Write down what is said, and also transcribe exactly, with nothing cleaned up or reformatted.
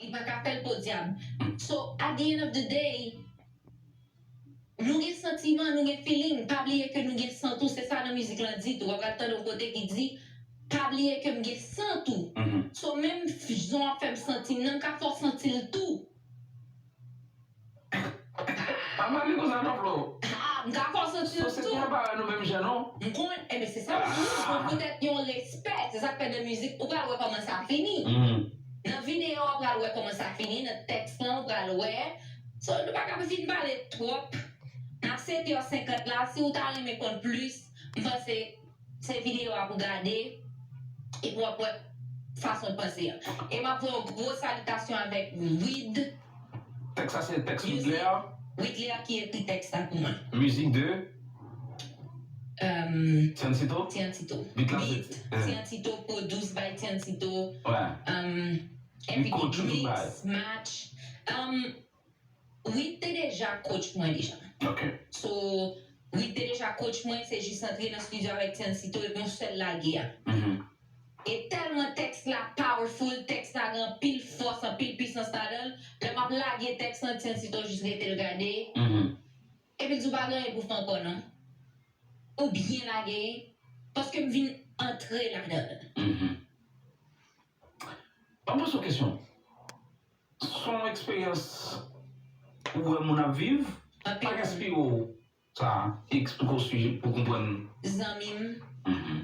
Li pa ka fè l podyab. So, at the end of the day, nou gen santiman, nou gen feeling. Pa bliye ke nou gen san tou, se sa nan mizik lan di tou. W ap pral tande yon kote ki di, pa bliye ke m gen san tou. So, menm jan w ap fè m santi m nan, m ka fè w santi l tou. Pa pale konsa non, Flo. Ah, m ka fè w santi l tou. Sosyete an pa wè nou menm jan non. M konn, enben se sa m di w, m konn poutèt yon respè. Se sa k fè nan mizik, ou pral wè kòman sa fini. Nan videyo a, ou pral wè kòman sa fini, nan tèks lan, ou pral wè. So, nou pa ka fin pale twòp. Nan sèt è senkant la, si ou ta renmen konn plis, m panse se videyo a pou gade, epi w ap wè fason l panse an. E m ap voye yon gwo salitasyon avèk Wid. Tèks sa se tèks Widler. Widler ki ekri tèks la pou mwen. Mizik de Um, Tiancito. Tiancito. Beat la se- Beat, Tiancito, produce by Tiancito. Wè. Um, Li coach ou tout bagay. Mix, match. Um, Wid te deja coach mwen deja. Ok. So, Wid te deja coach mwen, se jis antre nan studio avèk Tiancito epi yon sèl lage a. Mhm. E tèlman tèks la powerful, tèks la gen anpil fòs, anpil pisans ladan l. Lè m ap lage tèks lan, Tiancito jis rete l gade. Mhm. Epi l di w pa gen anyen pou fè ankò non. Ou byen lage, paske m vin antre ladan l. Mhm. Ban m poze w kesyon. Se yon eksperyans ou wè moun ap viv, pa Anpil. Gaspiye w sa, eksplike w sijè pou konprann. Zanmi m, Mhm.